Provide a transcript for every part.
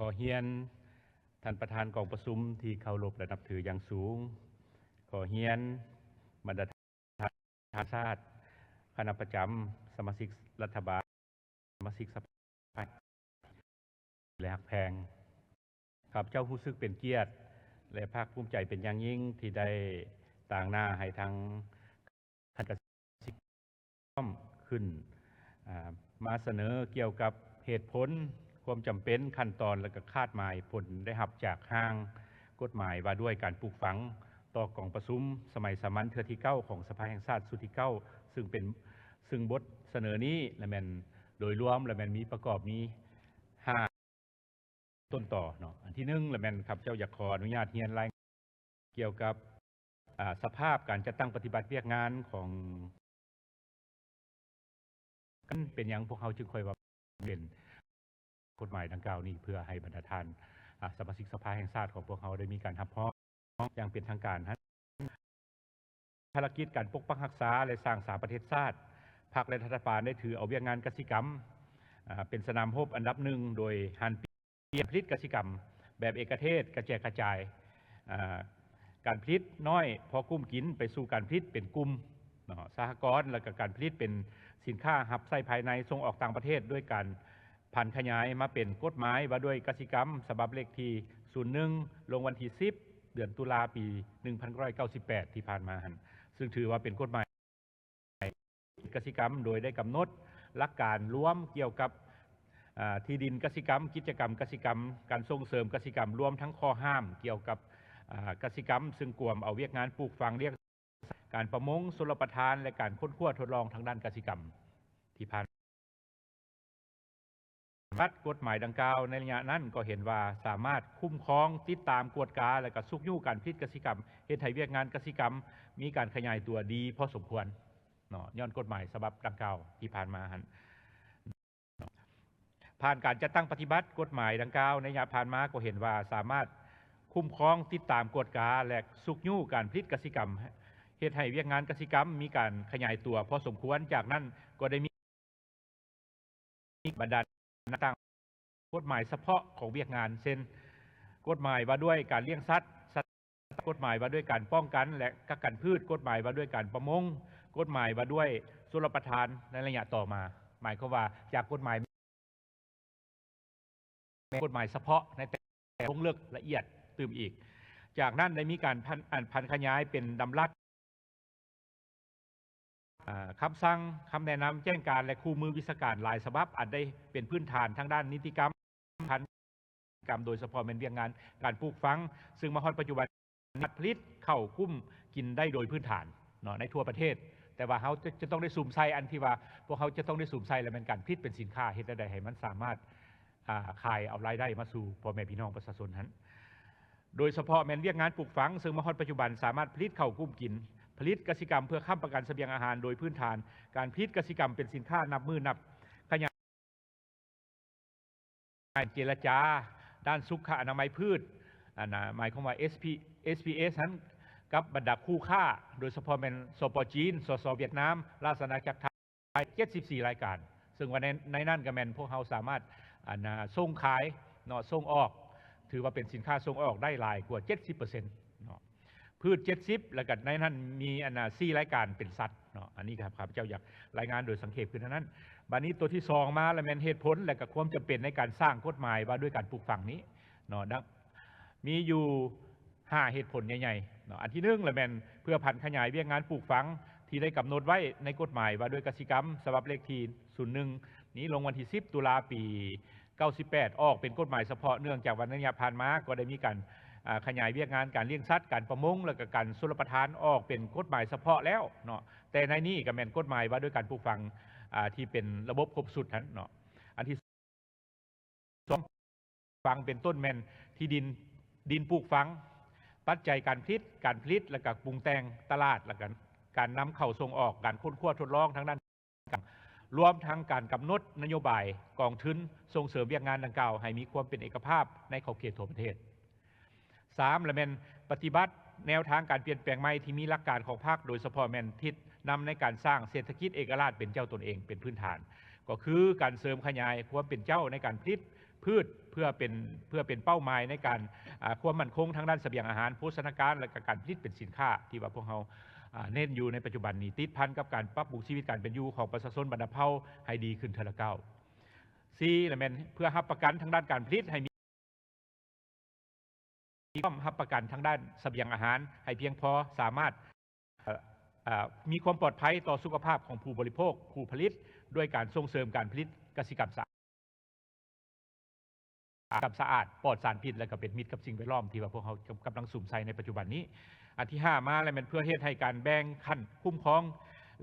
ຂໍຮຽນທ່ານປະທານກອງປະຊຸມທີ່ເຄົາລົບ ແລະ ນັບຖືຢ່າງສູງ. ຂໍຮຽນບັນດາທ່ານປະທານສະພາແຫ່ງຊາດ, ຄະນະປະຈຳ, ສະມາຊິກລັດຖະບານ, ສະມາຊິກສະພາ ແລະ ຮັກແພງ. ຂ້າພະເຈົ້າຮູ້ສຶກເປັນກຽດ ແລະ ພາກພູມໃຈເປັນຢ່າງຍິ່ງທີ່ໄດ້ຕາງໜ້າໃຫ້ທາງ ຂັ້ນກະສິກອມຂຶ້ນ ອາ ມາສະເໜີກ່ຽວກັບເຫດຜົນ, ຄວາມຈຳເປັນ, ຂັ້ນຕອນ ແລະ ກະຄາດໝາຍຜົນໄດ້ຮັບຈາກຮ່າງກົດໝາຍວ່າດ້ວຍການປູກຝັງ ຕໍ່ກອງປະຊຸມສະໄໝສາມັນເທື່ອທີເກົ້າຂອງສະພາແຫ່ງຊາດຊຸດທີເກົ້າ ຊຶ່ງເປັນ, ຊຶ່ງບົດສະເໜີນີ້ລະແມ່ນໂດຍລວມລະແມ່ນມີປະກອບມີຫ້າ ຕົ້ນຕໍເນາະ. ອັນທີໜຶ່ງລະແມ່ນຂ້າພະເຈົ້າຢາກຂໍອະນຸຍາດຮຽນລາຍງານກ່ຽວກັບ ອາ ສະພາບການຈັດຕັ້ງປະຕິບັດວຽກງານຂອງ ເປັນຫຍັງພວກເຮົາຈຶ່ງຄ່ອຍວ່າເປັນກົດໝາຍດັ່ງກ່າວນີ້ ເພື່ອໃຫ້ບັນດາທ່ານ ອາ ສະມາຊິກສະພາແຫ່ງຊາດຂອງພວກເຮົາໄດ້ມີການຮັບຮອງຢ່າງເປັນທາງການ. ພາລະກິດການປົກປັກຮັກສາ ແລະ ສ້າງສາປະເທດຊາດ, ພັກ ແລະ ລັດຖະບານໄດ້ຖືເອົາວຽກງານກະສິກຳ ອາ ເປັນສະໜາມຮົບອັນດັບໜຶ່ງ ໂດຍຫັນປ່ຽນຜະລິດກະສິກຳແບບເອກະເທດ, ກະແຈກກະຈາຍ, ອາ ການຜະລິດນ້ອຍພໍກຸ້ມກິນໄປສູ່ການຜະລິດເປັນກຸ່ມເນາະ ສະຫະກອນ ແລະ ກະການຜະລິດເປັນສິນຄ້າຮັບໃຊ້ພາຍໃນ ສົ່ງອອກຕ່າງປະເທດ ດ້ວຍການຜັນຂະຫຍາຍມາເປັນກົດໝາຍວ່າດ້ວຍກະສິກຳ ສະບັບເລກທີສູນໜຶ່ງ ລົງວັນທີສິບ ເດືອນຕຸລາ ປີໜຶ່ງພັນເກົ້າຮ້ອຍເກົ້າສິບແປດ ທີ່ຜ່ານມາຫັ້ນ ຊຶ່ງຖືວ່າເປັນກົດໝາຍກະສິກຳ ໂດຍໄດ້ກຳນົດຫຼັກການລວມກ່ຽວກັບ ອາ ທີ່ດິນກະສິກຳ, ກິດຈະກຳກະສິກຳ, ການສົ່ງເສີມກະສິກຳ, ລວມທັງຂໍ້ຫ້າມກ່ຽວກັບ ອາ ກະສິກຳ ຊຶ່ງກວມເອົາວຽກງານປູກຝັງ, ລ້ຽງ, ການປະມົງ, ຊົນລະປະທານ ແລະ ການຄົ້ນຄວ້າທົດລອງທາງດ້ານກະສິກຳ. ທີ່ຜ່ານມາ ບັດກົດໝາຍດັ່ງກ່າວໃນໄລຍະນັ້ນກໍເຫັນວ່າສາມາດຄຸ້ມຄອງ, ຕິດຕາມ, ກວດກາ ແລະ ກະຊຸກຍູ້ການຜະລິດກະສິກຳ, ເຮັດໃຫ້ວຽກງານກະສິກຳມີການຂະຫຍາຍຕົວດີພໍສົມຄວນເນາະ ຍ້ອນກົດໝາຍສະບັບດັ່ງກ່າວທີ່ຜ່ານມາຫັ້ນ. ຜ່ານການຈັດຕັ້ງປະຕິບັດກົດໝາຍດັ່ງກ່າວໃນໄລຍະຜ່ານມາ ກໍເຫັນວ່າສາມາດຄຸ້ມຄອງ, ຕິດຕາມ, ກວດກາ ແລະ ຊຸກຍູ້ການຜະລິດກະສິກຳ, ເຮັດໃຫ້ວຽກງານກະສິກຳມີການຂະຫຍາຍຕົວພໍສົມຄວນ. ຈາກນັ້ນກໍໄດ້ມີບັນດາຕ່າງ ກົດໝາຍສະເພາະຂອງວຽກງານ ເຊັ່ນ ກົດໝາຍວ່າດ້ວຍການລ້ຽງສັດ, ສັດ ກົດໝາຍວ່າດ້ວຍການປ້ອງກັນ ແລະ ກັກກັນພືດ, ກົດໝາຍວ່າດ້ວຍການປະມົງ, ກົດໝາຍວ່າດ້ວຍຊົນລະປະທານໃນໄລຍະຕໍ່ມາ. ໝາຍຄວາມວ່າຈາກກົດໝາຍ ແມ່ນກົດໝາຍສະເພາະໃນແຕ່ລະ ລົງເລິກລະອຽດຕື່ມອີກ. ຈາກນັ້ນໄດ້ມີການຜັນ, ອັນ, ຜັນຂະຫຍາຍເປັນດຳລັດ, ອາ, ຄຳສັ່ງ, ຄຳແນະນຳ, ແຈ້ງການ ແລະ ຄູ່ມືວິຊາການຫຼາຍສະບັບ ອັນໄດ້ເປັນພື້ນຖານທາງດ້ານນິຕິກຳ, ພັນກຳ, ໂດຍສະເພາະແມ່ນວຽກງານການປູກຝັງ, ຊຶ່ງມາຮອດປັດຈຸບັນ ສາມາດຜະລິດເຂົ້າກຸ້ມກິນໄດ້ໂດຍພື້ນຖານເນາະ ໃນທົ່ວປະເທດ, ແຕ່ວ່າເຮົາຈະ, ຈະຕ້ອງໄດ້ສຸມໃສ່ອັນທີ່ວ່າ ພວກເຮົາຈະຕ້ອງໄດ້ສຸມໃສ່ ແລະ ແມ່ນການຜະລິດເປັນສິນຄ້າ ເຮັດແນວໃດໃຫ້ມັນສາມາດ, ອາ, ຂາຍເອົາລາຍໄດ້ມາສູ່ພໍ່ແມ່ພີ່ນ້ອງປະຊາຊົນຫັ້ນ, ໂດຍສະເພາະແມ່ນວຽກງານປູກຝັງ, ເຊິ່ງມາຮອດປັດຈຸບັນສາມາດຜະລິດເຂົ້າກຸ້ມກິນ, ຜະລິດກະສິກຳເພື່ອຄ້ຳປະກັນສະບຽງອາຫານໂດຍພື້ນຖານ, ການຜະລິດກະສິກຳເປັນສິນຄ້ານັບມື້ນັບຂະຫຍາຍ ການເຈລະຈາດ້ານສຸຂະອະນາໄມພືດ, ອັນນະ, ໝາຍຄວາມວ່າ ເອສພີ ເອສພີເອສ ຫັ້ນ ກັບບັນດາຄູ່ຄ້າ, ໂດຍສະເພາະແມ່ນ ສປ ຈີນ, ສສ ຫວຽດນາມ, ລາຊະອານາຈັກໄທ ເຈັດສິບສີ່ລາຍການ, ເຊິ່ງວ່າໃນ, ໃນນັ້ນກໍແມ່ນພວກເຮົາສາມາດ, ອັນນະ, ສົ່ງຂາຍເນາະ, ສົ່ງອອກ, ຖືວ່າເປັນສິນຄ້າສົ່ງອອກໄດ້ຫຼາຍກວ່າເຈັດສິບເປີເຊັນເນາະ. ພືດເຈັດສິບ ແລ້ວກໍໃນນັ້ນມີອັນນ່າສີ່ລາຍການເປັນສັດເນາະ. ອັນນີ້ກໍຂ້າພະເຈົ້າຢາກລາຍງານໂດຍສັງເຂບຄືເທົ່ານັ້ນ. ບາດນີ້ຕົວທີສອງມາລະແມ່ນເຫດຜົນ ແລະກໍຄວາມຈຳເປັນໃນການສ້າງກົດໝາຍວ່າດ້ວຍການປູກຝັງນີ້ເນາະ. ດັ່ງ ມີຢູ່ຫ້າເຫດຜົນໃຫຍ່ໆເນາະ. ອັນທີໜຶ່ງລະແມ່ນເພື່ອຜັນຂະຫຍາຍວຽກງານປູກຝັງທີ່ໄດ້ກຳນົດໄວ້ໃນກົດໝາຍວ່າດ້ວຍກະສິກຳ ສະບັບເລກທີສູນໜຶ່ງ ນີ້ລົງວັນທີສິບ ຕຸລາ ປີ ເກົ້າສິບແປດ ອອກເປັນກົດໝາຍສະເພາະ ເນື່ອງຈາກວ່າໃນໄລຍະຜ່ານມາກໍໄດ້ມີການ, ອາ, ຂະຫຍາຍວຽກງານການລ້ຽງສັດ, ການປະມົງ ແລະກະການຊົນລະປະທານອອກເປັນກົດໝາຍສະເພາະແລ້ວເນາະ. ແຕ່ໃນນີ້ກໍແມ່ນກົດໝາຍວ່າດ້ວຍການປູກຝັງ, ອາ, ທີ່ເປັນລະບົບຄົບຊຸດຫັ້ນເນາະ. ອັນທີສອງ ຝັງເປັນຕົ້ນແມ່ນທີ່ດິນ, ດິນປູກຝັງ, ປັດໄຈການຜະລິດ, ການຜະລິດ ແລະກະປຸງແຕ່ງຕະຫຼາດ, ແລະກະການນຳເຂົ້າສົ່ງອອກ, ການຄົ້ນຄວ້າທົດລອງທາງດ້ານ ລວມທັງການກຳນົດນະໂຍບາຍກອງທຶນສົ່ງເສີມວຽກງານດັ່ງກ່າວໃຫ້ມີຄວາມເປັນເອກະພາບໃນຂອບເຂດທົ່ວປະເທດ. ສາມລະແມ່ນປະຕິບັດແນວທາງການປ່ຽນແປງໃໝ່ທີ່ມີຫຼັກການຂອງພັກ, ໂດຍສະເພາະແມ່ນທິດນຳໃນການສ້າງເສດຖະກິດເອກະລາດເປັນເຈົ້າຕົນເອງເປັນພື້ນຖານ, ກໍຄືການເສີມຂະຫຍາຍຄວາມເປັນເຈົ້າໃນການຜະລິດ, ພືດ ເພື່ອເປັນ ເພື່ອເປັນເປົ້າໝາຍໃນການ ອາ ຄວາມໝັ້ນຄົງທາງດ້ານສະບຽງອາຫານ, ໂພຊະນາການ ແລະ ກະການຜະລິດເປັນສິນຄ້າ ທີ່ວ່າພວກເຮົາ ອາ ເນັ້ນຢູ່ໃນປັດຈຸບັນນີ້ ຕິດພັນກັບການປັບປຸງຊີວິດການເປັນຢູ່ຂອງປະຊາຊົນບັນດາເຜົ່າໃຫ້ດີຂຶ້ນເທື່ອລະກ້າວ. ສີ່ ລະແມ່ນເພື່ອຮັບປະກັນທາງດ້ານການຜະລິດໃຫ້ມີ ມີຄວາມຮັບປະກັນທາງດ້ານສະບຽງອາຫານໃຫ້ພຽງພໍ, ສາມາດ ເອີ ເອີ ມີຄວາມປອດໄພຕໍ່ສຸຂະພາບຂອງຜູ້ບໍລິໂພກ, ຜູ້ຜະລິດ, ດ້ວຍການສົ່ງເສີມການຜະລິດກະສິກຳສະອາດ ກຳສະອາດ, ປອດສານພິດ ແລະ ກໍເປັນມິດກັບສິ່ງແວດລ້ອມ ທີ່ວ່າພວກເຮົາກຳລັງສຸມໃສ່ໃນປັດຈຸບັນນີ້. ອັນທີຫ້າມາ ແລະ ແມ່ນເພື່ອເຮັດໃຫ້ການແບ່ງຂັ້ນຄຸ້ມຄອງ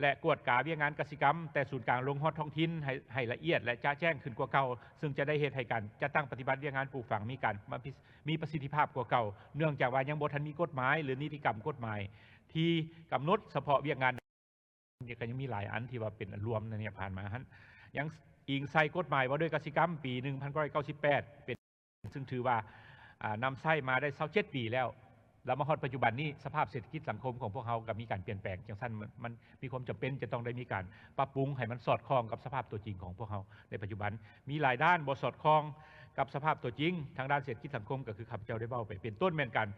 ແລະ ກວດກາວຽກງານກະສິກຳ ແຕ່ສູນກາງລົງຮອດທ້ອງຖິ່ນໃຫ້ ໃຫ້ລະອຽດ ແລະ ຈະແຈ້ງຂຶ້ນກວ່າເກົ່າ, ຊຶ່ງຈະໄດ້ເຮັດໃຫ້ການຈັດຕັ້ງປະຕິບັດວຽກງານປູກຝັງມີການ ມາ ມີປະສິດທິພາບກວ່າເກົ່າ, ເນື່ອງຈາກວ່າຍັງບໍ່ທັນມີກົດໝາຍ ຫຼື ນິຕິກຳກົດໝາຍທີ່ກຳນົດສະເພາະວຽກງານ. ກໍຍັງມີຫຼາຍອັນທີ່ວ່າເປັນອັນລວມໃນໄລຍະຜ່ານມາຫັ້ນ ຍັງອີງໃສ່ກົດໝາຍວ່າດ້ວຍກະສິກຳປີໜຶ່ງພັນເກົ້າຮ້ອຍເກົ້າສິບແປດ ເປັນ ຊຶ່ງຖືວ່າ ອາ ນຳໃຊ້ມາໄດ້ຊາວເຈັດປີແລ້ວ ແລ້ວມາຮອດປັດຈຸບັນນີ້ ສະພາບເສດຖະກິດສັງຄົມຂອງພວກເຮົາກໍມີການປ່ຽນແປງ ຈັ່ງຊັ້ນ ມັນ ມັນມີຄວາມຈຳເປັນຈະຕ້ອງໄດ້ມີການປັບປຸງໃຫ້ມັນສອດຄ່ອງກັບສະພາບຕົວຈິງຂອງພວກເຮົາໃນປັດຈຸບັນ. ມີຫຼາຍດ້ານບໍ່ສອດຄ່ອງກັບສະພາບຕົວຈິງທາງດ້ານເສດຖະກິດສັງຄົມ ກໍຄືຂ້າພະເຈົ້າໄດ້ເວົ້າໄປ ເປັນຕົ້ນແມ່ນການ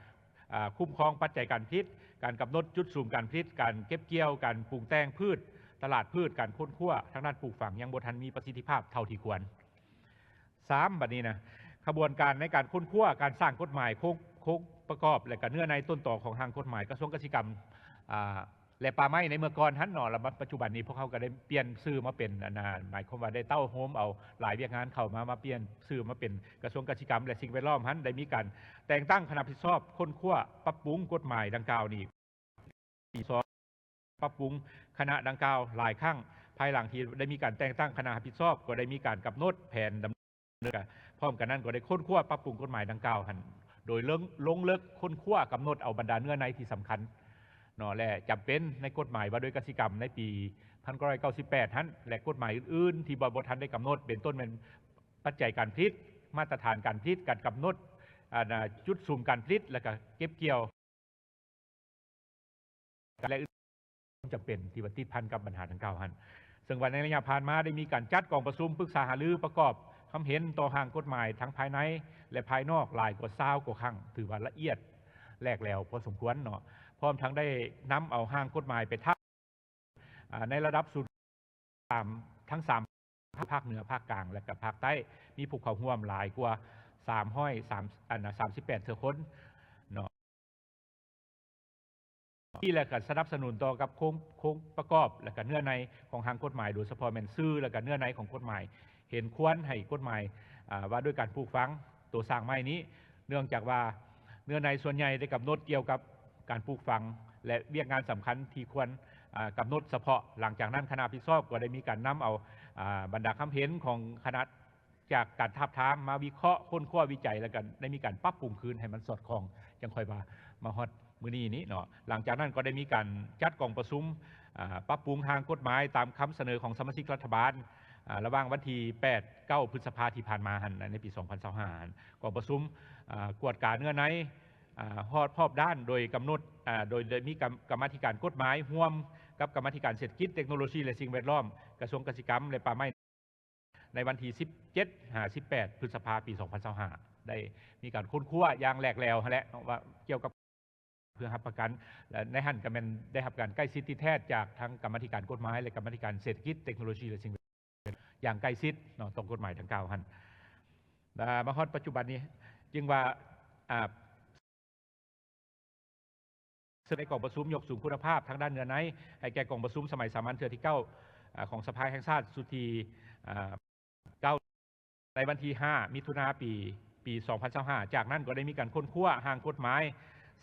ອາ ຄຸ້ມຄອງປັດໄຈການຜະລິດ, ການກຳນົດຈຸດສຸມການຜະລິດ, ການເກັບກ່ຽວ, ການປຸງແຕ່ງພືດ, ຕະຫຼາດພືດ, ການຄົ້ນຄວ້າທາງດ້ານປູກຝັງຍັງບໍ່ທັນມີປະສິດທິພາບເທົ່າທີ່ຄວນ. ສາມ ບັດນີ້ນະ ຂະບວນການໃນການຄົ້ນຄວ້າ, ການສ້າງກົດໝາຍ, ໂຄງ ໂຄງປະກອບ ແລະ ກະເນື້ອໃນຕົ້ນຕໍຂອງຮ່າງກົດໝາຍກະຊວງກະສິກຳ ອາ ແລະ ປ່າໄມ້ໃນເມື່ອກ່ອນຫັ້ນເນາະ ແລ້ວມາປັດຈຸບັນນີ້ ພວກເຮົາກໍໄດ້ປ່ຽນຊື່ມາເປັນ ອັນນ່າ ໝາຍຄວາມວ່າໄດ້ເຕົ້າໂຮມເອົາຫຼາຍວຽກງານເຂົ້າມາ ມາປ່ຽນຊື່ມາເປັນກະຊວງກະສິກຳ ແລະ ສິ່ງແວດລ້ອມຫັ້ນ ໄດ້ມີການແຕ່ງຕັ້ງຄະນະຜິດຊອບຄົ້ນຄວ້າປັບປຸງກົດໝາຍດັ່ງກ່າວນີ້ ປີສອງ ປັບປຸງຄະນະດັ່ງກ່າວຫຼາຍຄັ້ງ. ພາຍຫຼັງທີ່ໄດ້ມີການແຕ່ງຕັ້ງຄະນະຮັບຜິດຊອບ ກໍໄດ້ມີການກຳນົດແຜນດຳ ເນີນການ ພ້ອມກັນນັ້ນກໍໄດ້ຄົ້ນຄວ້າປັບປຸງກົດໝາຍດັ່ງກ່າວຫັ້ນ ໂດຍເລິງ ລົງເລິກຄົ້ນຄວ້າກຳນົດເອົາບັນດາເນື້ອໃນທີ່ສຳຄັນເນາະ ແລະ ຈຳເປັນໃນກົດໝາຍວ່າດ້ວຍກະສິກຳໃນປີພັນເກົ້າຮ້ອຍເກົ້າສິບແປດຫັ້ນ ແລະ ກົດໝາຍອື່ນໆທີ່ບໍ່ ບໍ່ທັນໄດ້ກຳນົດ ເປັນຕົ້ນແມ່ນປັດໄຈການຜະລິດ, ມາດຕະຖານການຜະລິດ, ການກຳນົດ ອັນ ຈຸດສຸມການຜະລິດ ແລະ ກະເກັບກ່ຽວ ແລະ ອື່ນ ຈຳເປັນທີ່ວ່າຕິດພັນກັບບັນຫາດັ່ງກ່າວຫັ້ນ. ເຊິ່ງວ່າໃນໄລຍະຜ່ານມາໄດ້ມີການຈັດກອງປະຊຸມປຶກສາຫາລືປະກອບຄຳເຫັນຕໍ່ຮ່າງກົດໝາຍທັງພາຍໃນ ແລະ ພາຍນອກຫຼາຍກວ່າຊາວກວ່າຄັ້ງ, ຖືວ່າລະອຽດແຫຼກແຫຼວພໍສົມຄວນເນາະ. ພ້ອມທັງໄດ້ນຳເອົາຮ່າງກົດໝາຍໄປຖາມ ອາ ໃນລະດັບສູນ ສາມ ທັງສາມ ພາກເໜືອ, ພາກກາງ ແລະ ກະພາກໃຕ້ ມີຜູ້ເຂົ້າຮ່ວມຫຼາຍກວ່າສາມຮ້ອຍ ສາມ ອັນ ສາມສິບແປດເທື່ອຄົນເນາະ ແລະ ກະສະໜັບສະໜູນຕໍ່ກັບໂຄງ ໂຄງປະກອບ ແລະ ກະເນື້ອໃນຂອງຮ່າງກົດໝາຍ ໂດຍສະເພາະແມ່ນຊື່ ແລະ ກະເນື້ອໃນຂອງກົດໝາຍ ເຫັນຄວນໃຫ້ກົດໝາຍ ອາ ວ່າດ້ວຍການປູກຝັງໂຕສ້າງໃໝ່ນີ້ ເນື່ອງຈາກວ່າເນື້ອໃນສ່ວນໃຫຍ່ໄດ້ກຳນົດກ່ຽວກັບການປູກຝັງ ແລະ ວຽກງານສຳຄັນທີ່ຄວນ ອາ ກຳນົດສະເພາະ. ຫຼັງຈາກນັ້ນຄະນະຮັບຜິດຊອບກໍໄດ້ມີການນຳເອົາ ອາ ບັນດາຄຳເຫັນຂອງຄະນະ ຈາກການທາບທາມມາວິເຄາະ, ຄົ້ນຄວ້າ, ວິໄຈ ແລ້ວກໍໄດ້ມີການປັບປຸງຄືນໃຫ້ມັນສອດຄ່ອງ, ຈັ່ງຄ່ອຍວ່າມາຮອດມື້ນີ້ນີ້ເນາະ. ຫຼັງຈາກນັ້ນກໍໄດ້ມີການຈັດກອງປະຊຸມ ອາ ປັບປຸງຮ່າງກົດໝາຍຕາມຄຳສະເໜີຂອງສະມາຊິກລັດຖະບານ ອາ ລະຫວ່າງວັນທີແປດ ເກົ້າ ພຶດສະພາທີ່ຜ່ານມາຫັ້ນ ໃນປີສອງພັນຊາວຫ້າ ກອງປະຊຸມ ອາ ກວດກາເນື້ອໃນ ອາ ຮອບ ຮອບດ້ານ ໂດຍກຳນົດ ອາ ໂດຍ ໂດຍມີກຳ ກຳມາທິການກົດໝາຍຮ່ວມກັບກຳມາທິການເສດຖະກິດ, ເຕັກໂນໂລຊີ ແລະ ສິ່ງແວດລ້ອມ ກະຊວງກະສິກຳ ແລະ ປ່າໄມ້ ໃນວັນທີສິບເຈັດຫາສິບແປດ ພຶດສະພາ ປີສອງພັນຊາວຫ້າ ໄດ້ມີການຄົ້ນຄວ້າຢ່າງແຫຼກແຫຼວຫັ້ນແຫຼະເນາະ ວ່າກ່ຽວກັບເພື່ອຮັບປະກັນ ແລະ ໃນຫັ້ນກໍແມ່ນໄດ້ຮັບການໃກ້ຊິດຕິດແທດຈາກທັງກຳມາທິການກົດໝາຍ ແລະ ກຳມາທິການເສດຖະກິດ, ເຕັກໂນໂລຊີ ແລະ ສິ່ງແວດລ້ອມຢ່າງໃກ້ຊິດເນາະ ຕໍ່ກົດໝາຍດັ່ງກ່າວຫັ້ນ. ແລະ ມາຮອດປັດຈຸບັນນີ້ຈຶ່ງວ່າ ອາ ເຊິ່ງໃນກອງປະຊຸມຍົກສູງຄຸນນະພາບທາງດ້ານເນື້ອໃນໃຫ້ແກ່ກອງປະຊຸມສະໄໝສາມັນເທື່ອທີເກົ້າ ອາ ຂອງສະພາແຫ່ງຊາດຊຸດທີ ອາ ເກົ້າ ໃນວັນທີຫ້າ ມິຖຸນາ ປີ ປີສອງພັນຊາວຫ້າ. ຈາກນັ້ນກໍໄດ້ມີການຄົ້ນຄວ້າຮ່າງກົດໝາຍ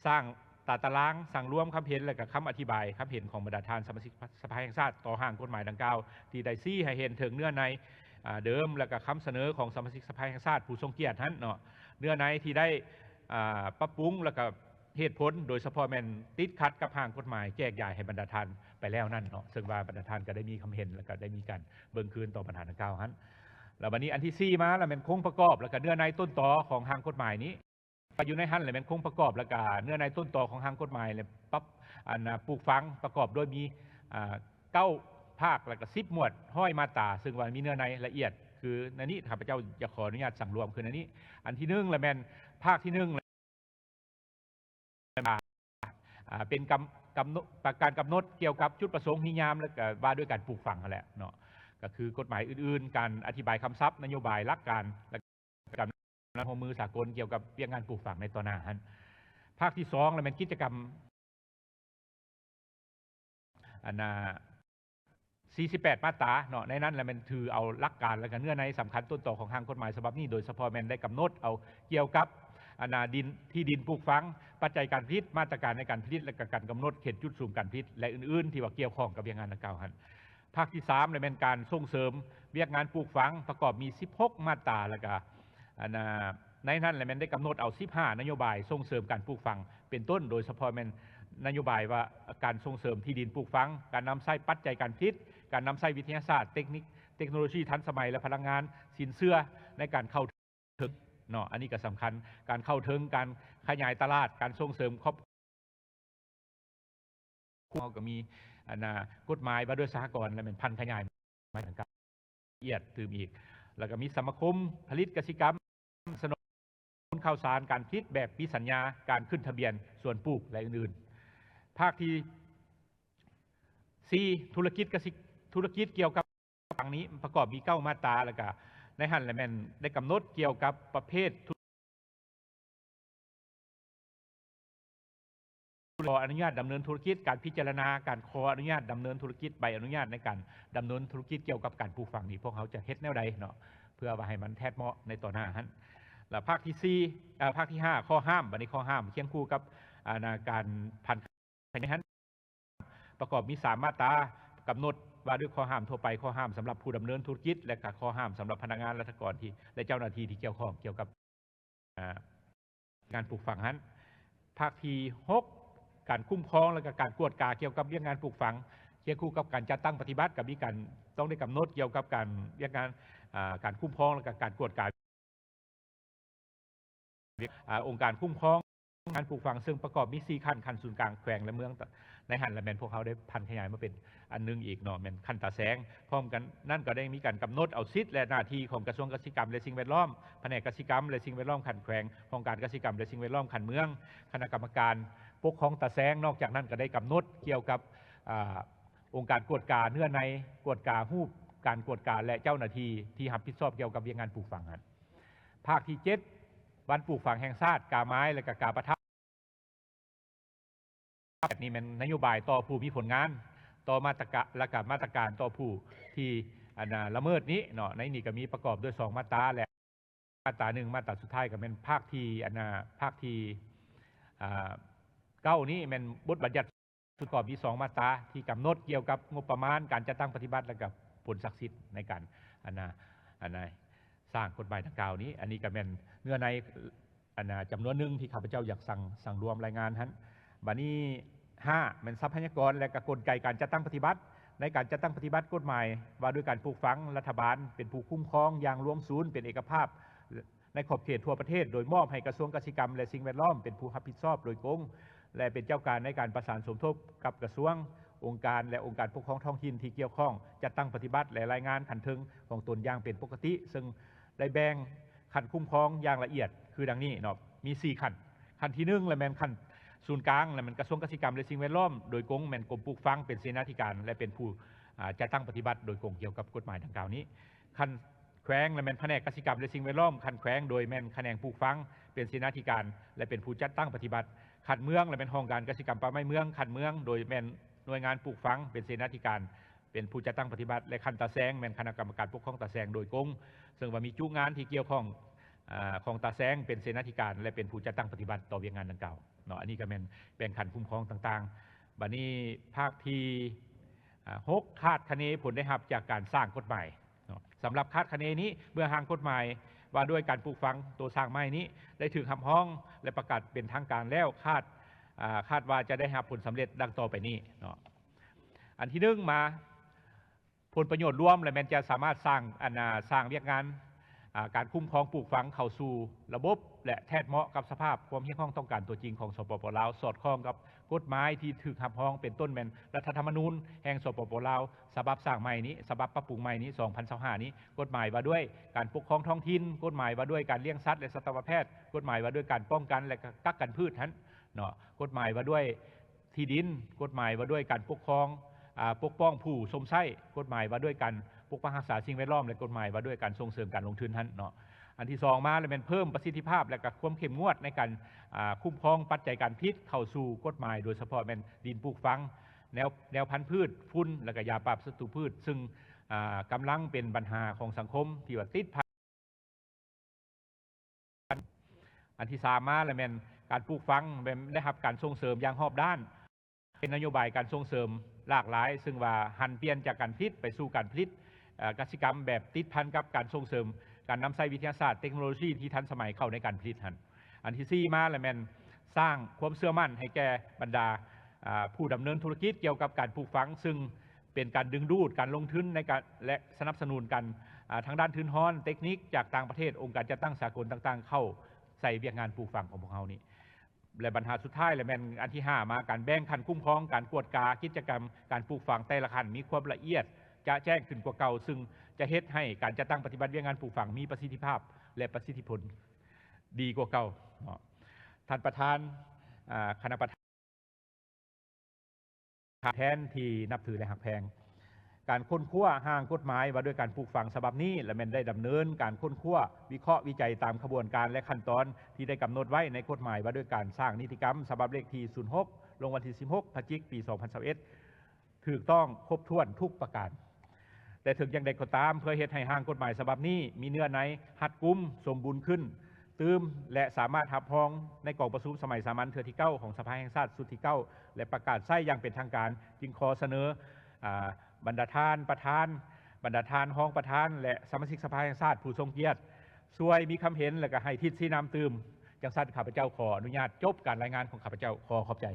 ສ້າງຕາຕະລາງ, ສັງລວມຄຳເຫັນ ແລະ ກະຄຳອະທິບາຍຄຳເຫັນຂອງບັນດາທ່ານສະມາຊິກສະພາແຫ່ງຊາດຕໍ່ຮ່າງກົດໝາຍດັ່ງກ່າວ ທີ່ໄດ້ຊີ້ໃຫ້ເຫັນເຖິງເນື້ອໃນ ອາ ເດີມ ແລະ ກະຄຳສະເໜີຂອງສະມາຊິກສະພາແຫ່ງຊາດຜູ້ຊົງກຽດຫັ້ນເນາະ, ເນື້ອໃນທີ່ໄດ້ ອາ ປັບປຸງ ແລະ ກະ ເຫດຜົນ ໂດຍສະເພາະແມ່ນຕິດຂັດກັບຮ່າງກົດໝາຍແຈກຢາຍໃຫ້ບັນດາທ່ານໄປແລ້ວນັ້ນເນາະ, ເຊິ່ງວ່າບັນດາທ່ານກໍໄດ້ມີຄຳເຫັນ ແລ້ວກໍໄດ້ມີການເບິ່ງຄືນຕໍ່ບັນຫາດັ່ງກ່າວຫັ້ນ. ແລ້ວບັດນີ້ອັນທີສີ່ມາ ແລ້ວແມ່ນໂຄງປະກອບ ແລ້ວກໍເນື້ອໃນຕົ້ນຕໍຂອງຮ່າງກົດໝາຍນີ້ ກໍຢູ່ໃນຫັ້ນແຫຼະ ແມ່ນໂຄງປະກອບ ແລ້ວກໍເນື້ອໃນຕົ້ນຕໍຂອງຮ່າງກົດໝາຍ ແລະ ປັບ ອັນ ອາ ປູກຝັງ ປະກອບໂດຍມີ ອາ ເກົ້າພາກ ແລ້ວກໍສິບໝວດຮ້ອຍມາດຕາ, ເຊິ່ງວ່າມີເນື້ອໃນລະອຽດ ຄື ຄືໃນນີ້ ຂ້າພະເຈົ້າຢາກຂໍອະນຸຍາດສັງລວມຄືໃນນີ້. ອັນທີໜຶ່ງລະແມ່ນ ພາກທີໜຶ່ງ ອາ ເປັນກຳ ກຳນົດ ການກຳນົດກ່ຽວກັບຈຸດປະສົງ, ນິຍາມ ແລະ ກະວ່າດ້ວຍການປູກຝັງຫັ້ນແຫຼະເນາະ, ກະຄືກົດໝາຍອື່ນໆ, ການອະທິບາຍຄຳສັບ, ນະໂຍບາຍ, ຫຼັກການ ແລະ ການຮ່ວມມືສາກົນກ່ຽວກັບວຽກງານປູກຝັງໃນຕໍ່ໜ້າຫັ້ນ. ພາກທີສອງລະແມ່ນກິດຈະກຳ ອັນນ່າ ສີ່ສິບແປດມາດຕາເນາະ, ໃນນັ້ນລະແມ່ນຖືເອົາຫຼັກການ ແລະ ກະເນື້ອໃນສຳຄັນຕົ້ນຕໍຂອງຮ່າງກົດໝາຍສະບັບນີ້, ໂດຍສະເພາະແມ່ນໄດ້ກຳນົດເອົາກ່ຽວກັບ ອັນນ່າ ດິນ ທີ່ດິນປູກຝັງ, ປັດໄຈການຜະລິດ, ມາດຕະການໃນການຜະລິດ ແລະ ກະການກຳນົດເຂດຈຸດສຸມການຜະລິດ ແລະ ອື່ນໆ ທີ່ວ່າກ່ຽວຂ້ອງກັບວຽກງານດັ່ງກ່າວຫັ້ນ. ພາກທີສາມລະແມ່ນການສົ່ງເສີມວຽກງານປູກຝັງ ປະກອບມີສິບຫົກມາດຕາ ແລະ ກະ ອັນນ່າ ໃນນັ້ນລະແມ່ນໄດ້ກຳນົດເອົາສິບຫ້ານະໂຍບາຍສົ່ງເສີມການປູກຝັງ ເປັນຕົ້ນ ໂດຍສະເພາະແມ່ນນະໂຍບາຍວ່າການສົ່ງເສີມທີ່ດິນປູກຝັງ, ການນຳໃຊ້ປັດໄຈການຜະລິດ, ການນຳໃຊ້ວິທະຍາສາດ, ເຕັກນິກ, ເຕັກໂນໂລຊີທັນສະໄໝ ແລະ ພະລັງງານ, ສິນເຊື່ອໃນການເຂົ້າເຖິງເນາະ, ອັນນີ້ກະສຳຄັນ, ການເຂົ້າເຖິງ, ການຂະຫຍາຍຕະຫຼາດ, ການສົ່ງເສີມຄອບຄົວ, ເຮົາກະມີ ອັນນ່າ ກົດໝາຍວ່າດ້ວຍສະຫະກອນ ແລະ ແມ່ນຜັນຂະຫຍາຍ ລະອຽດຕື່ມອີກ, ແລ້ວກະມີສະມາຄົມຜະລິດກະສິກຳ, ສະໜັບສະໜູນຂ່າວສານການຜະລິດແບບມີສັນຍາ, ການຂຶ້ນທະບຽນສວນປູກ ແລະ ອື່ນໆ. ພາກທີສີ່ ທຸລະກິດກະສິ ທຸລະກິດກ່ຽວກັບຝັງນີ້ປະກອບມີເກົ້າມາດຕາ ແລ້ວກະໃນຫັ້ນລະແມ່ນໄດ້ກຳນົດກ່ຽວກັບປະເພດທຸ ຂໍອະນຸຍາດດຳເນີນທຸລະກິດ, ການພິຈາລະນາການຂໍອະນຸຍາດດຳເນີນທຸລະກິດ, ໃບອະນຸຍາດໃນການດຳເນີນທຸລະກິດກ່ຽວກັບການປູກຝັງນີ້ ພວກເຮົາຈະເຮັດແນວໃດເນາະ ເພື່ອວ່າໃຫ້ມັນແທດເໝາະໃນຕໍ່ໜ້າຫັ້ນ. ແລ້ວພາກທີສີ່ ເອີ ພາກທີຫ້າ ຂໍ້ຫ້າມ, ບັດນີ້ຂໍ້ຫ້າມຄຽງຄູ່ກັບ ອັນນ່າ ການຜ່ອນ ໃນຫັ້ນປະກອບມີສາມມາດຕາ, ກຳນົດວ່າດ້ວຍຂໍ້ຫ້າມທົ່ວໄປ, ຂໍ້ຫ້າມສຳລັບຜູ້ດຳເນີນທຸລະກິດ ແລະ ກະຂໍ້ຫ້າມສຳລັບພະນັກງານລັດຖະກອນທີ່ ແລະ ເຈົ້າໜ້າທີ່ທີ່ກ່ຽວຂ້ອງກ່ຽວກັບ ອາ ງານປູກຝັງຫັ້ນ. ພາກທີຫົກ ການຄຸ້ມຄອງ ແລະ ກະການກວດກາກ່ຽວກັບວຽກງານປູກຝັງ, ຄຽງຄູ່ກັບການຈັດຕັ້ງປະຕິບັດ ກະມີການຕ້ອງໄດ້ກຳນົດກ່ຽວກັບການ ວຽກງານ ອາ ການຄຸ້ມຄອງ ແລະ ກະການກວດກາ ອາ ອົງການຄຸ້ມຄອງງານປູກຝັງ ເຊິ່ງປະກອບມີສີ່ຂັ້ນ, ຂັ້ນສູນກາງ, ແຂວງ ແລະ ເມືອງ. ໃນຫັ້ນລະແມ່ນພວກເຮົາໄດ້ຜັນຂະຫຍາຍມາເປັນອັນໜຶ່ງອີກເນາະ, ແມ່ນຂັ້ນຕາແສງ. ພ້ອມກັນນັ້ນກະໄດ້ມີການກຳນົດເອົາສິດ ແລະ ໜ້າທີ່ຂອງກະຊວງກະສິກຳ ແລະ ສິ່ງແວດລ້ອມ, ພະແນກກະສິກຳ ແລະ ສິ່ງແວດລ້ອມຂັ້ນແຂວງ, ຫ້ອງການກະສິກຳ ແລະ ສິ່ງແວດລ້ອມຂັ້ນເມືອງ, ຄະນະກຳມະການປົກຄອງຕາແສງ. ນອກຈາກນັ້ນກະໄດ້ກຳນົດກ່ຽວກັບ ອາ ອົງການກວດກາເນື້ອໃນ, ກວດກາຮູບການກວດກາ ແລະ ເຈົ້າໜ້າທີ່ທີ່ຮັບຜິດຊອບກ່ຽວກັບວຽກງານປູກຝັງຫັ້ນ. ພາກທີເຈັດ ວັນປູກຝັງແຫ່ງຊາດ, ກາໄມ້ ແລະ ກະກາປະທັບ. ນີ້ແມ່ນນະໂຍບາຍຕໍ່ຜູ້ມີຜົນງານ, ຕໍ່ມາດຕະກະ ແລະ ກະມາດຕະການຕໍ່ຜູ້ທີ່ ອັນນ່າ ລະເມີດນີ້ເນາະ. ໃນນີ້ກະມີປະກອບດ້ວຍສອງມາດຕາ ແລະ ມາດຕາໜຶ່ງ, ມາດຕາສຸດທ້າຍກະແມ່ນພາກທີ່ ອັນນ່າ ພາກທີ່ ອາ ເກົ້ານີ້ແມ່ນບົດບັນຍັດ ປະກອບມີສອງມາດຕາທີ່ກຳນົດກ່ຽວກັບງົບປະມານ, ການຈັດຕັ້ງປະຕິບັດ ແລະ ກະຜົນສັກສິດໃນການ ອັນນ່າ ອັນນ່າ ສ້າງກົດໝາຍດັ່ງກ່າວນີ້. ອັນນີ້ກະແມ່ນເນື້ອໃນ ອັນນ່າ ຈຳນວນໜຶ່ງທີ່ຂ້າພະເຈົ້າຢາກສັງ ສັງລວມລາຍງານຫັ້ນ. ບາດນີ້ ຫ້າ ແມ່ນຊັບພະຍາກອນ ແລະ ກະກົນໄກການຈັດຕັ້ງປະຕິບັດ. ໃນການຈັດຕັ້ງປະຕິບັດກົດໝາຍວ່າດ້ວຍການປູກຝັງ, ລັດຖະບານເປັນຜູ້ຄຸ້ມຄອງຢ່າງລວມສູນ, ເປັນເອກະພາບ ໃນຂອບເຂດທົ່ວປະເທດ ໂດຍມອບໃຫ້ກະຊວງກະສິກຳ ແລະ ສິ່ງແວດລ້ອມເປັນຜູ້ຮັບຜິດຊອບໂດຍກົງ ແລະ ເປັນເຈົ້າການໃນການປະສານສົມທົບກັບກະຊວງ, ອົງການ ແລະ ອົງການປົກຄອງທ້ອງຖິ່ນທີ່ກ່ຽວຂ້ອງ, ຈັດຕັ້ງປະຕິບັດ ແລະ ລາຍງານຂັ້ນເທິງຂອງຕົນຢ່າງເປັນປົກກະຕິ, ເຊິ່ງໄດ້ແບ່ງຂັ້ນຄຸ້ມຄອງຢ່າງລະອຽດຄືດັ່ງນີ້ເນາະ, ມີສີ່ຂັ້ນ. ຂັ້ນທີໜຶ່ງລະແມ່ນຂັ້ນສູນກາງ ລະແມ່ນກະຊວງກະສິກຳ ແລະ ສິ່ງແວດລ້ອມໂດຍກົງ, ແມ່ນກົມປູກຝັງເປັນເສນາທິການ ແລະ ເປັນຜູ້ ອາ ຈັດຕັ້ງປະຕິບັດໂດຍກົງກ່ຽວກັບກົດໝາຍດັ່ງກ່າວນີ້. ຂັ້ນ ແຂວງ ລະແມ່ນພະແນກກະສິກຳ ແລະ ສິ່ງແວດລ້ອມຂັ້ນແຂວງ ໂດຍແມ່ນຂະແໜງປູກຝັງເປັນເສນາທິການ ແລະ ເປັນຜູ້ຈັດຕັ້ງປະຕິບັດ. ຂັ້ນເມືອງ ລະແມ່ນຫ້ອງການກະສິກຳ ປ່າໄມ້ ເມືອງ ຂັ້ນເມືອງ ໂດຍແມ່ນໜ່ວຍງານປູກຝັງເປັນເສນາທິການ ເປັນຜູ້ຈັດຕັ້ງປະຕິບັດ ແລະ ຂັ້ນຕາແສງ ແມ່ນຄະນະກຳມະການປົກຄອງຕາແສງໂດຍກົງ ເຊິ່ງວ່າມີຈຸງານທີ່ກ່ຽວຂ້ອງ ອາ ຂອງຕາແສງເປັນເສນາທິການ ແລະ ເປັນຜູ້ຈັດຕັ້ງປະຕິບັດຕໍ່ວຽກງານດັ່ງກ່າວເນາະ. ອັນນີ້ກະແມ່ນແບ່ງຂັ້ນຄຸ້ມຄອງຕ່າງໆ. ບາດນີ້ພາກທີ ອາ ຫົກ ຄາດຄະເນຜົນໄດ້ຮັບຈາກການສ້າງກົດໝາຍເນາະ. ສຳລັບຄາດຄະເນນີ້ ເມື່ອຮ່າງກົດໝາຍວ່າດ້ວຍການປູກຝັງໂຕສ້າງໃໝ່ນີ້ໄດ້ຖືກຮັບຮອງ ແລະ ປະກາດເປັນທາງການແລ້ວ ຄາດ ອາ ຄາດວ່າຈະໄດ້ຮັບຜົນສຳເລັດດັ່ງຕໍ່ໄປນີ້ເນາະ. ອັນທີໜຶ່ງມາ ຜົນປະໂຫຍດລວມ ແລະ ແມ່ນຈະສາມາດສ້າງ ອັນ ອາ ສ້າງວຽກງານ ອາ ການຄຸ້ມຄອງປູກຝັງເຂົ້າສູ່ລະບົບ ແລະ ແທດເໝາະກັບສະພາບຄວາມຮຽກຮ້ອງຕ້ອງການຕົວຈິງຂອງ ສປປ ລາວ, ສອດຄ່ອງກັບກົດໝາຍທີ່ຖືກຮັບຮອງ ເປັນຕົ້ນແມ່ນລັດຖະທຳມະນູນແຫ່ງ ສປປ ລາວ ສະບັບສ້າງໃໝ່ນີ້, ສະບັບປັບປຸງໃໝ່ນີ້ ສອງພັນຊາວຫ້ານີ້, ກົດໝາຍວ່າດ້ວຍການປົກຄອງທ້ອງຖິ່ນ, ກົດໝາຍວ່າດ້ວຍການລ້ຽງສັດ ແລະ ສັດຕະວະແພດ, ກົດໝາຍວ່າດ້ວຍການປ້ອງກັນ ແລະ ກະກັກກັນພືດຫັ້ນເນາະ, ກົດໝາຍວ່າດ້ວຍ ທີ່ດິນ, ກົດໝາຍວ່າດ້ວຍການປົກຄອງ ອາ ປົກປ້ອງຜູ້ຊົມໃຊ້, ກົດໝາຍວ່າດ້ວຍການປົກປັກຮັກສາສິ່ງແວດລ້ອມ ແລະ ກົດໝາຍວ່າດ້ວຍການສົ່ງເສີມການລົງທຶນຫັ້ນເນາະ. ອັນທີສອງມາແລ້ວແມ່ນເພີ່ມປະສິດທິພາບ ແລະ ກະຄວາມເຂັ້ມງວດໃນການ ອາ ຄຸ້ມຄອງປັດໄຈການຜະລິດເຂົ້າສູ່ກົດໝາຍ, ໂດຍສະເພາະແມ່ນດິນປູກຝັງ, ແນວ ແນວພັນພືດ, ຝຸ່ນ ແລະ ກະຢາປາບສັດຕູພືດ, ຊຶ່ງ ອາ ກຳລັງເປັນບັນຫາຂອງສັງຄົມທີ່ວ່າຕິດພັນ ອັນທີສາມມາແລ້ວແມ່ນການປູກຝັງ ແມ່ນໄດ້ຮັບການສົ່ງເສີມຢ່າງຮອບດ້ານ, ເປັນນະໂຍບາຍການສົ່ງເສີມຫຼາກຫຼາຍ, ຊຶ່ງວ່າຫັນປ່ຽນຈາກການຜະລິດໄປສູ່ການຜະລິດ ເອີ ກະສິກຳແບບຕິດພັນກັບການສົ່ງເສີມການນຳໃຊ້ວິທະຍາສາດເຕັກໂນໂລຊີທີ່ທັນສະໄໝເຂົ້າໃນການຜະລິດຫັ້ນ. ອັນທີສີ່ມາແລ້ວແມ່ນສ້າງຄວາມເຊື່ອໝັ້ນໃຫ້ແກ່ບັນດາ ອາ ຜູ້ດຳເນີນທຸລະກິດກ່ຽວກັບການປູກຝັງ, ຊຶ່ງ ເປັນການດຶງດູດການລົງທຶນໃນການ ແລະ ສະໜັບສະໜູນການ ອາ ທາງດ້ານທຶນຮອນ, ເຕັກນິກຈາກຕ່າງປະເທດ, ອົງການຈັດຕັ້ງສາກົນຕ່າງໆ ເຂົ້າໃສ່ວຽກງານປູກຝັງຂອງພວກເຮົານີ້ ແລະ ບັນຫາສຸດທ້າຍ ແລະ ແມ່ນອັນທີຫ້າມາ ການແບ່ງຂັ້ນຄຸ້ມຄອງ, ການກວດກາກິດຈະກຳການປູກຝັງແຕ່ລະຂັ້ນມີຄວາມລະອຽດຈະແຈ້ງຂຶ້ນກວ່າເກົ່າ, ຊຶ່ງຈະເຮັດໃຫ້ການຈັດຕັ້ງປະຕິບັດວຽກງານປູກຝັງມີປະສິດທິພາບ ແລະ ປະສິດທິຜົນດີກວ່າເກົ່າເນາະ. ທ່ານປະທານ ອາ ຄະນະປະທານ ແທນທີ່ນັບຖື ແລະ ຮັກແພງ. ການຄົ້ນຄວ້າຮ່າງກົດໝາຍວ່າດ້ວຍການປູກຝັງສະບັບນີ້ ແລະ ແມ່ນໄດ້ດຳເນີນການຄົ້ນຄວ້າ, ວິເຄາະ, ວິໄຈຕາມຂະບວນການ ແລະ ຂັ້ນຕອນທີ່ໄດ້ກຳນົດໄວ້ໃນກົດໝາຍວ່າດ້ວຍການສ້າງນິຕິກຳ ສະບັບເລກທີສູນຫົກ ລົງວັນທີສິບຫົກ ພະຈິກ ປີສອງພັນຊາວເອັດ ຖືກຕ້ອງຄົບຖ້ວນທຸກປະການ. ແຕ່ເຖິງຢ່າງໃດກໍຕາມ, ເພື່ອເຮັດໃຫ້ຮ່າງກົດໝາຍສະບັບນີ້ມີເນື້ອໃນ, ຮັດກຸມ, ສົມບູນຂຶ້ນຕື່ມ ແລະ ສາມາດຮັບຮອງໃນກອງປະຊຸມສະໄໝສາມັນເທື່ອທີເກົ້າຂອງສະພາແຫ່ງຊາດຊຸດທີເກົ້າ ແລະ ປະກາດໃຊ້ຢ່າງເປັນທາງການ, ຈຶ່ງຂໍສະເໜີ ອາ ບັນດາທ່ານປະທານ, ບັນດາທ່ານຮອງປະທານ ແລະ ສະມາຊິກສະພາແຫ່ງຊາດຜູ້ຊົງກຽດ ຊ່ວຍມີຄຳເຫັນ ແລະ ກະໃຫ້ທິດຊີ້ນຳຕື່ມ. ຈັ່ງຊັ້ນ ຂ້າພະເຈົ້າຂໍອະນຸຍາດຈົບການລາຍງານຂອງຂ້າພະເຈົ້າ. ຂໍຂອບໃຈ.